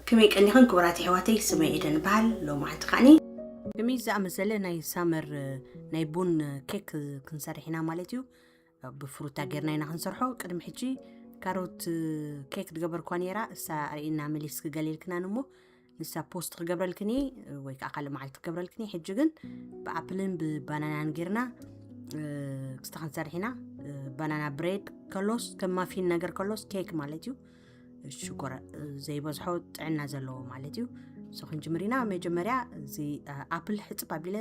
ከመይ ቀኒኽን ክቡራት ኣሕዋተይ? ስመይ ኤደን በሃል። ሎማዓንቲ ከዓኒ ከመይ ዝኣመሰለ ናይ ሳመር ናይ ቡን ኬክ ክንሰርሕ ኢና ማለት እዩ። ብፍሩታ ጌርና ኢና ክንሰርሖ። ቅድሚ ሕጂ ካሮት ኬክ ዝገበርኳ ነይራ፣ እሳ ርኢና መሊስ ክገሌልክናን እሞ ንሳ ፖስት ክገብረልክኒ ወይ ከዓ ካልእ መዓልቲ ክገብረልክኒ። ሕጂ ግን ብኣፕልን ብባናናን ጌርና ክስተ ክንሰርሕ ኢና። ባናና ብሬድ ከሎስ ከም ማፊን ነገር ከሎስ ኬክ ማለት እዩ። ሽኮር ዘይበዝሖ ጥዕና ዘለዎ ማለት እዩ። ሶ ክንጅምር ኢና። መጀመርያ እዚ ኣፕል ሕፅብ ኣቢለ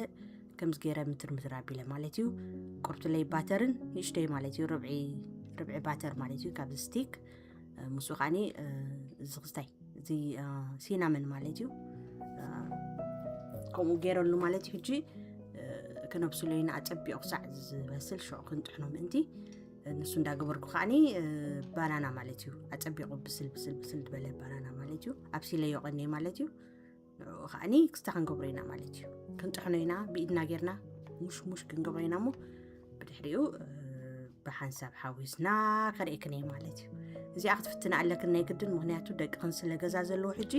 ከምዚ ገይረ ምትር ምትር ኣቢለ ማለት እዩ። ቁርብትለይ ባተርን ንእሽተይ ማለት እዩ፣ ርብዒ ርብዒ ባተር ማለት እዩ ካብዚ ስቲክ። ምስኡ ከዓኒ እዚ ክስታይ እዚ ሲናመን ማለት እዩ፣ ከምኡ ገይረሉ ማለት እዩ። ሕጂ ክነብስሎ ኢና ኣፀቢቑ ክሳዕ ዝበስል ሽዑ ክንጥሕኖ ምእንቲ። ንሱ እንዳገበርኩ ከዓኒ ባናና ማለት እዩ ኣፀቢቑ ብስል ብስል ብስል ዝበለ ባናና ማለት እዩ ኣብሲለዮ ቀኒየ ማለት እዩ። ንዕኡ ከዓኒ ክስታ ክንገብሮ ኢና ማለት እዩ። ክንጥሕኖ ኢና ብኢድና ጌርና ሙሽ ሙሽ ክንገብሮ ኢና እሞ ብድሕሪኡ ብሓንሳብ ሓዊስና ከርእየክን እየ ማለት እዩ። እዚኣ ክትፍትና ኣለክን ናይ ግድን፣ ምክንያቱ ደቅኽን ስለ ገዛ ዘለዎ ሕጂ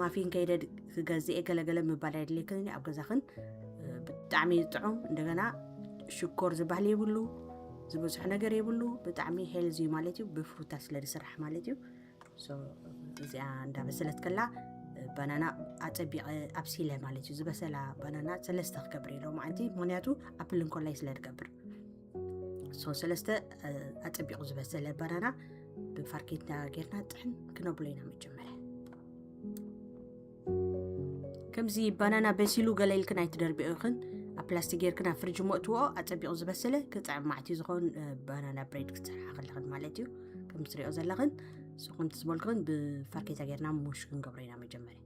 ማፊን ከይደ ክገዝእ እየ ገለገለ ምባል ኣይድልየክን እዩ። ኣብ ገዛኽን ብጣዕሚ ጥዑም፣ እንደገና ሽኮር ዝበሃል የብሉ፣ ዝበዝሑ ነገር የብሉ፣ ብጣዕሚ ሄልዚ እዩ ማለት እዩ። ብፍሩታ ስለ ዝስራሕ ማለት እዩ። እዚኣ እንዳበሰለት ከላ ባናና ኣፀቢቐ ኣብሲለ ማለት እዩ። ዝበሰላ ባናና ሰለስተ ክገብር ኢሎ ማዓንቲ፣ ምክንያቱ ኣፕል እንኮላይ ስለ ዝገብር። ሶ ሰለስተ ኣፀቢቑ ዝበሰለ ባናና ብፋርኬታ ጌርና ጥሕን ክነብሎ ኢና መጀመርያ። ከምዚ ባናና በሲሉ ገለ ኢልክን ኣይትደርቢኦ ኢኽን፣ ኣብ ፕላስቲክ ጌርክን ኣብ ፍሪጅ ሞእትዎ። ኣፀቢቑ ዝበሰለ ክጥዕም ማዕት እዩ ዝኸውን። ባናና ብሬድ ክትሰርሓ ከለኽን ማለት እዩ። ከም ትሪኦ ዘለኽን ስኹን ትዝበልክን ብፋርኬታ ጌርና ሙሽ ክንገብሮ ኢና መጀመርያ።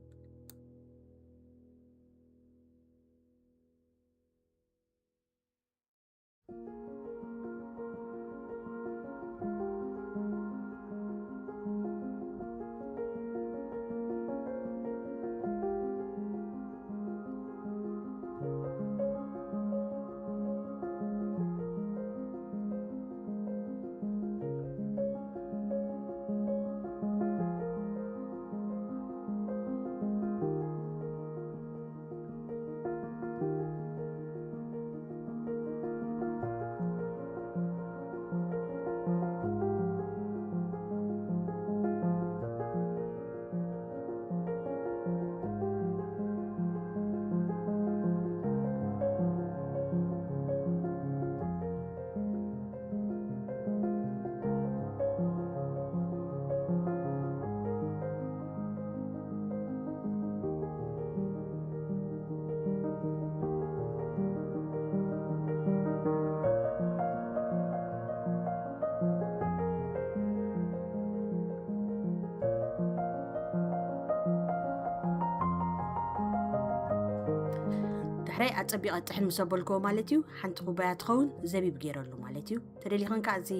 ድሕራይ ኣፀቢቐ ጥሕን ምስ ኣበልክዎ ማለት እዩ። ሓንቲ ኩባያ ትኸውን ዘቢብ ገይረሉ ማለት እዩ። ተደሊኽን ከዓ እዚ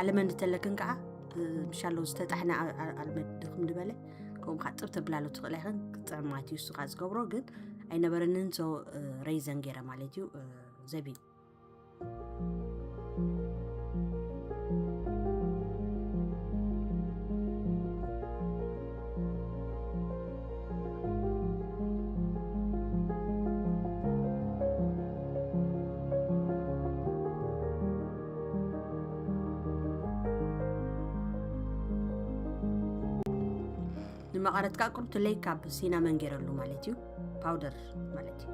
ኣለመንድ ተለክን ከዓ ምሻሎ ዝተጣሕነ ኣልመንድ ድኽም ዝበለ ከምኡ ከዓ ጥብ ተብላሉ ትኽእላ ይኽን ክጥዕም ማለት እዩ። እሱ ከዓ ዝገብሮ ግን ኣይነበረንን። ሶ ረይዘን ገይረ ማለት እዩ። ዘቢብ ንመቐረት ከዓ ቁርብትለይ ካብ ሲናመን ገይረሉ ማለት እዩ። ፓውደር ማለት እዩ።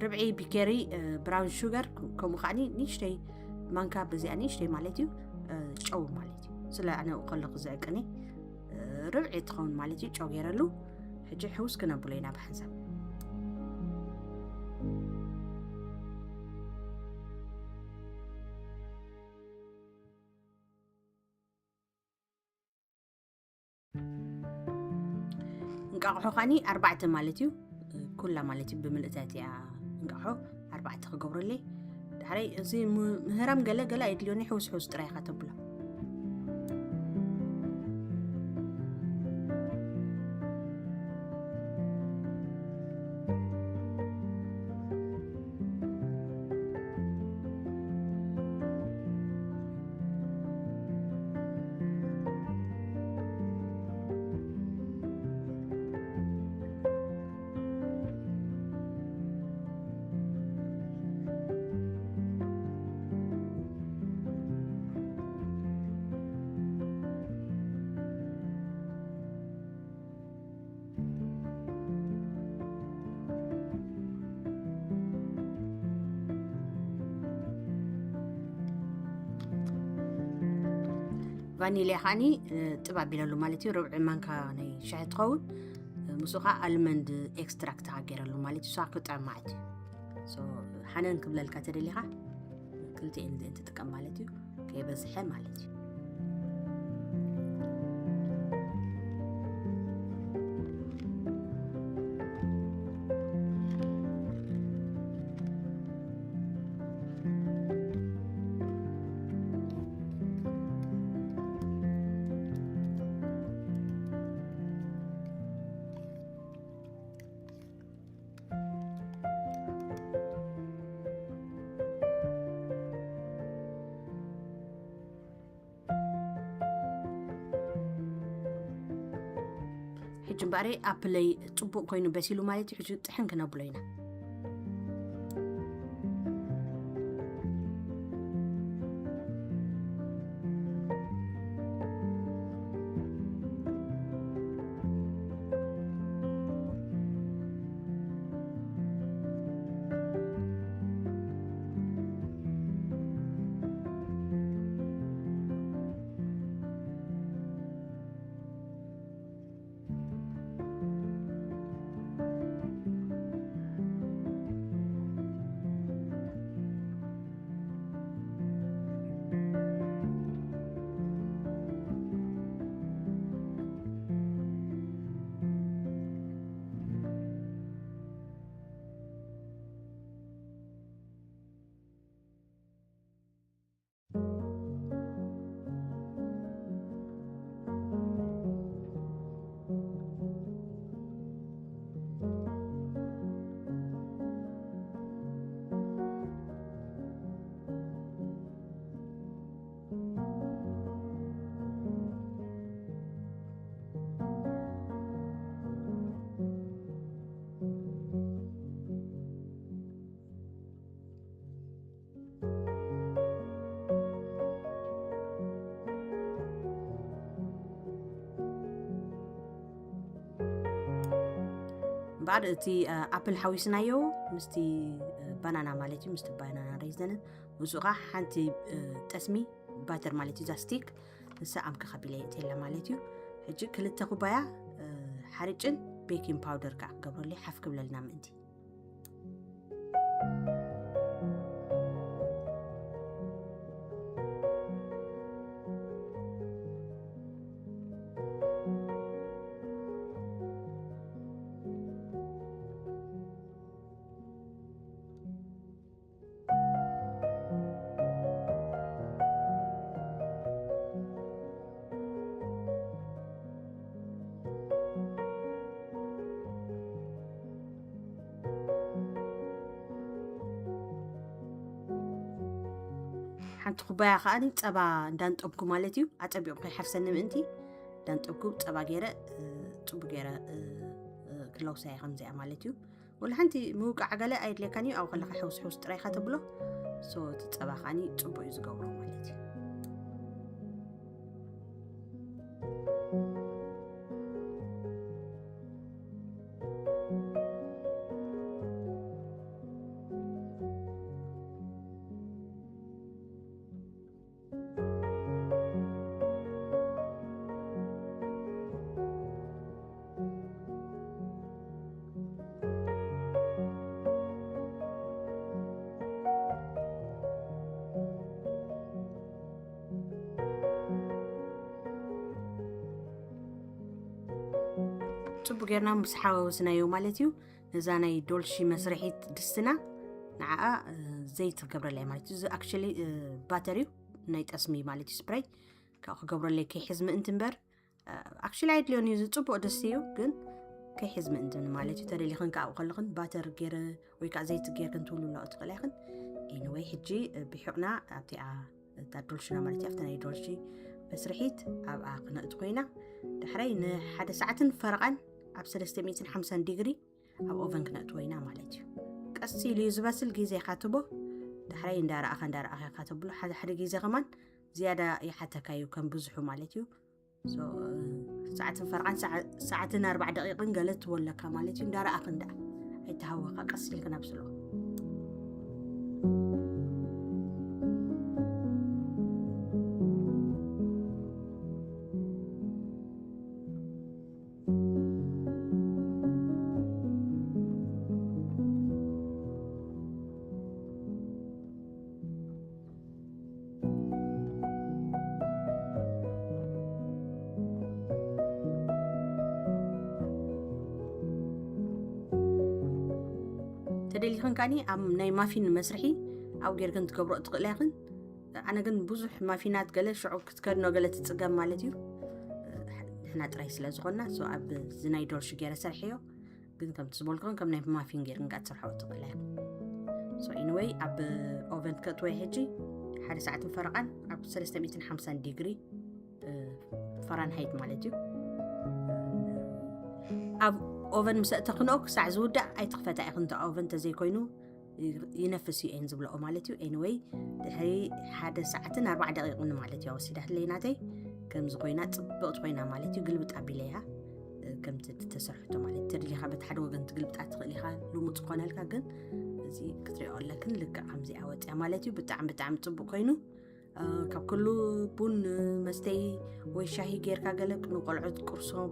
ርብዒ ቢኬሪ ብራውን ሹገር፣ ከምኡ ከዓ ንእሽተይ ማንካ በዚኣ ንእሽተይ ማለት እዩ። ጨው ማለት እዩ። ስለ ኣነ ከለኹ ዘዕቅኒ ርብዒ ትኸውን ማለት እዩ። ጨው ገይረሉ። ሕጂ ሕውስ ክነብሎ ኢና ብሓንሳብ። እንቃቕሖ ከዓኒ ኣርባዕተ ማለት እዩ። ኩላ ማለት እዩ ብምልእታ እቲኣ እንቃቕሖ ኣርባዕተ ክገብረለይ። ዳሕራይ እዚ ምህራም ገለ ገለ ኣይድልዮኒ፣ ሕውስ ሕውስ ጥራይ ኢኻ ተብሎ። ቫኒልያ ከዓኒ ጥብ ኣቢለሉ ማለት እዩ። ርብዒ ማንካ ናይ ሻሂ ትኸውን። ምስኡ ከዓ ኣልመንድ ኤክስትራክት ገይረሉ ማለት እዩ። እሳ ክጥዕም ማለት እዩ። ሓነን ክብለልካ ተደሊኻ ክልቲኤን እዚኤን ትጥቀም ማለት እዩ። ከይበዝሐ ማለት እዩ። ሕጂ እምበኣር ኣፕለይ ጽቡቕ ኮይኑ በሲሉ ማለት እዩ። ሕጂ ጥሕን ክነብሎ ኢና። እምበኣር እቲ ኣፕል ሓዊስናዮ ምስቲ ባናና ማለት እዩ፣ ምስቲ ባናና ሬዘንን ምስኡ ከዓ ሓንቲ ጠስሚ ባተር ማለት እዩ፣ ዛስቲክ ንሳ ኣምከ ከቢለ የእትየላ ማለት እዩ። ሕጂ ክልተ ኩባያ ሓርጭን ቤኪንግ ፓውደር ከዓ ክገብረሉ ሓፍ ክብለልና ምእንቲ። ሓንቲ ኩባያ ከዓኒ ጸባ እንዳንጠብኩ ማለት እዩ። ኣጸቢቑ ከይሓፍሰኒ ምእንቲ እንዳንጠብኩ ጸባ ገይረ፣ እ፣ ጽቡቅ ገይረ፣ እ፣ እ፣ ክለውሳ እየ ከምዚኣ ማለት እዩ። ወላ ሓንቲ ምውቃዕ ገለ ኣየድልየካን እዩ። ኣብኡ ከለኻ ሕውስ ሕውስ ጥራይ ኢኻ ተብሎ። ሶ እቲ ጸባ ከዓኒ ጽቡቅ እዩ ዝገብሮ ማለት እዩ። ጽቡቅ ጌርና ምስ ሓወስናዮ ማለት እዩ። ነዛ ናይ ዶልሺ መስርሒት ድስትና ንዓኣ፣ እ፣ ዘይት ክገብረላ እየ ማለት እዩ። እዚ ኣክቹሊ፣ እ፣ ባተር እዩ፣ ናይ ጠስሚ ማለት እዩ፣ ስፕሬይ። ካብኡ ክገብረለይ ከይሕዝ ምእንቲ እምበር፣ እ፣ ኣክቹሊ ኣይድልዮን እዩ፣ እዚ ጽቡቅ ድስቲ እዩ፣ ግን ከይሕዝ ምእንቲ ማለት እዩ። ተደሊኽን ከኣ ኣብኡ ከለኽን ባተር ጌረ ወይ ከኣ ዘይት ጌርክን ትውልላኦ ትኽእላ ኢኽን። ኤኒወይ፣ ሕጂ፣ እ፣ ብሒቕና ኣብቲኣ እታ ዶልሽና ማለት እዩ፣ ኣብታ ናይ ዶልሺ መስርሒት ኣብኣ ክነእቱ ኮይና፣ ዳሕራይ ንሓደ ሰዓትን ፈረቓን ኣብ ሰለስተ ሚእትን ሓምሳን ዲግሪ ኣብ ኦቨን ክነእትዎ ኢና ማለት እዩ። ቀስ ኢሉ እዩ ዝበስል፣ ግዜ ኢኻ ትቦ። ዳሕራይ እንዳረኣኻ እንዳረኣኻ ኢኻ ተብሎ። ሓደ ሓደ ግዜ ከማን ዝያዳ ይሓተካ እዩ ከም ብዙሑ ማለት እዩ። ሶ፣ ሰዓትን ፈርቓን ሰዓ-፣ ሰዓትን ኣርባዕ ደቂቕን ገለ ትወለካ ማለት እዩ። እንዳረኣኽን ደኣ ኣይተሃወኻ፣ ቀስ ኢልክን ኣብስሎ። ተደሊኽን ከዓኒ ኣብ ናይ ማፊን መስርሒ ኣብ ጌርክን ትገብሮ ትኽእላ ኢኽን። ኣነ ግን ብዙሕ ማፊናት ገለ ሽዑ ክትከድኖ ገለ ትጽገም ማለት እዩ። ንሕና ጥራይ ስለ ዝኾንና፣ so ኣብዚ ናይ ዶልሽ ገይረ ሰርሐዮ። ግን ከምቲ ዝበልኩን ከም ናይ ማፊን ጌርክን ከኣ ትሰርሖ ትኽእላ ኢኽን። So anyway፣ ኣብ ኦቨን ከእትወይ ሕጂ ሓደ ሰዓትን ፈረቓን ኣብ ሰለስተ ሚእትን ሓምሳን ዲግሪ፣ እ፣ ፈራንሃይት ማለት እዩ። ኣብ ኦቨን ምስ ኣእተኽንኦ ክሳዕ ዝውዳእ ኣይትኽፈታ ኢኽን። እንተ ኦቨን ተዘይኮይኑ ይ-፣ ይነፍስ እዩ እየን ዝብልኦ ማለት እዩ። Anyway፣ ድሕሪ ሓደ ሰዓትን ኣርባዓ ደቂቕን ማለት እዩ ወሲዳትለይ ናተይ። ከምዚ ኮይና ጽብቕቲ ኮይና ማለት እዩ። ግልብጥ ኣቢለያ፣ እ፣ ከምቲ ተሰርሕቶ ማለት እዩ። ተደሊኻ በቲ ሓደ ወገን ትግልብጣ ትኽእል ኢኻ፣ ልሙጽ ክኾነልካ። ግን እዚ ክትሪኦ ኣለክን ልክዕ ከምዚኣ ወፅያ ማለት እዩ። ብጣዕሚ ብጣዕሚ ጽቡቕ ኮይኑ፣ እ፣ ካብ ኩሉ ቡን፣ እ፣ መስተይ ወይ ሻሂ ጌርካ ገለ ንቆልዑት ቁርሶም፣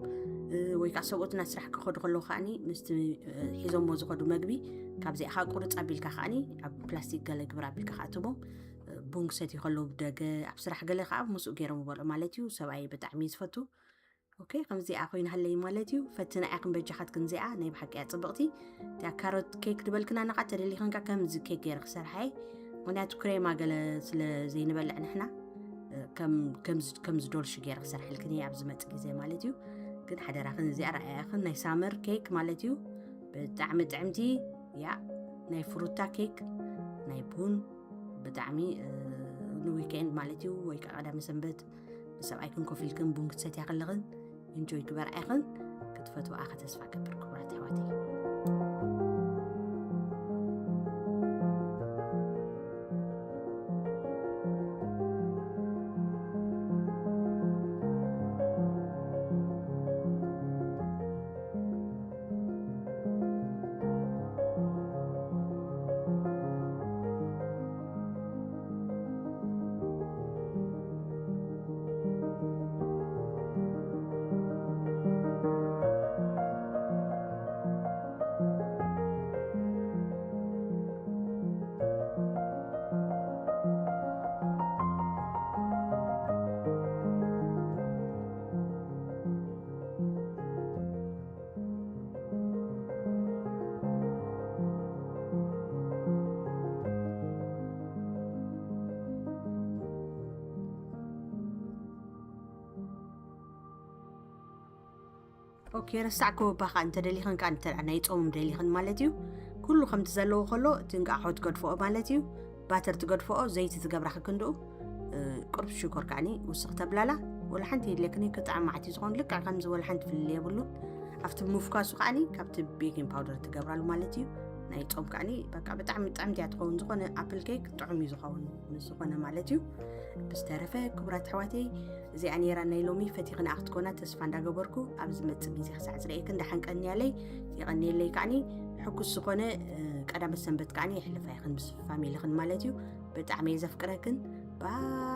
እ፣ ወይ ከዓ ሰብኡት ናብ ስራሕ ክኸዱ ከለዉ ከዓኒ ምስቲ፣ እ፣ ሒዞሞ ዝኸዱ መግቢ ካብዚኣ ከዓ ቁርፅ ኣቢልካ ከዓኒ ኣብ ፕላስቲክ ገለ ግብር ኣቢልካ ከዓ ትቦም፣ እ፣ ቡን ክሰትዩ ከለዉ ብደገ ኣብ ስራሕ ገለ ከዓ ምስኡ ገይሮም ይበልዑ ማለት እዩ። ሰብኣይ ብጣዕሚ እዩ ዝፈቱ። ኦኬ፣ ከምዚኣ ኮይና ሃለይ ማለት እዩ። ፈትና እያ ክንበጃኻትክን እዚኣ ናይ ብሓቂ እያ ጽብቕቲ። እቲኣ ካሮት ኬክ ድበልክና ንቓ ተደሊኽንካ ከምዚ ኬክ ገይረ ክሰርሓ እየ። ምኽንያቱ ክሬማ ገለ ስለ ዘይንበልዕ ንሕና፣ እ፣ ከም፣ ከምዚ፣ ከምዚ ዶልሽ ገይረ ክሰርሐልክን እየ ኣብ ዝመጽእ ግዜ ማለት እዩ። ግን ሓደራኽን እዚኣ ረኣያኽን ናይ ሳመር ኬክ ማለት እዩ። ብጣዕሚ ጥዕምቲ እያ። ናይ ፍሩታ ኬክ፣ ናይ ቡን፣ ብጣዕሚ፣ እ፣ ንዊኬንድ ማለት እዩ ወይ ከዓ ቀዳመ ሰንበት ምስ ሰብኣይክን ኮፍ ኢልክን ቡን ክትሰትያ ከለኽን ኢንጆይ ግበርኣ ኢኽን። ክትፈትውኣ ተስፋ ገብር ክቡራት ኣሕዋተይ። ኦኬ፣ ረሳዕክዎ እባ። ከኣ እንተደሊኽን ከኣ እንተ ናይ ጾም ደሊኽን ማለት እዩ። ኩሉ ከምቲ ዘለዎ ከሎ፣ እቲ እንቃሖ ትገድፍኦ ማለት እዩ። ባተር ትገድፍኦ፣ ዘይቲ ትገብራ ክክንድኡ፣ እ፣ ቁርብ ሽኮር ከኣኒ ውስኽ ተብላላ። ወላ ሓንቲ የድልየክን እዩ፣ ክጥዕም መዓት እዩ ዝኾን። ልክዕ ከምዚ ወላ ሓንቲ ፍልል የብሉን። ኣብቲ ምፍኳሱ ከኣኒ ካብቲ ቤኪንግ ፓውደር ትገብራሉ ማለት እዩ። ናይ ጾም ከኣኒ በቃ ብጣዕሚ ጥዕምቲ እያ ትኸውን። ዝኾነ ኣፕል ኬክ ጥዑም እዩ ዝኸውን ምስ ዝኾነ ማለት እዩ። ብዝተረፈ ክቡራት ኣሕዋተይ፣ እዚኣ ነይራ ናይ ሎሚ። ፈቲኽንኣ ክትኮና ተስፋ እንዳገበርኩ፣ ኣብ ዝመጽእ ግዜ ክሳዕ ዝርእየክን ደሓን ቀንያለይ። የቐንየለይ ከኣኒ። ሕጉስ ዝኾነ፣ እ፣ ቀዳመ ሰንበት ከኣኒ የሕልፋ ይኽን ምስ ፋሚሊኽን ማለት እዩ። ብጣዕሚ እየ ዘፍቅረክን። ባይ።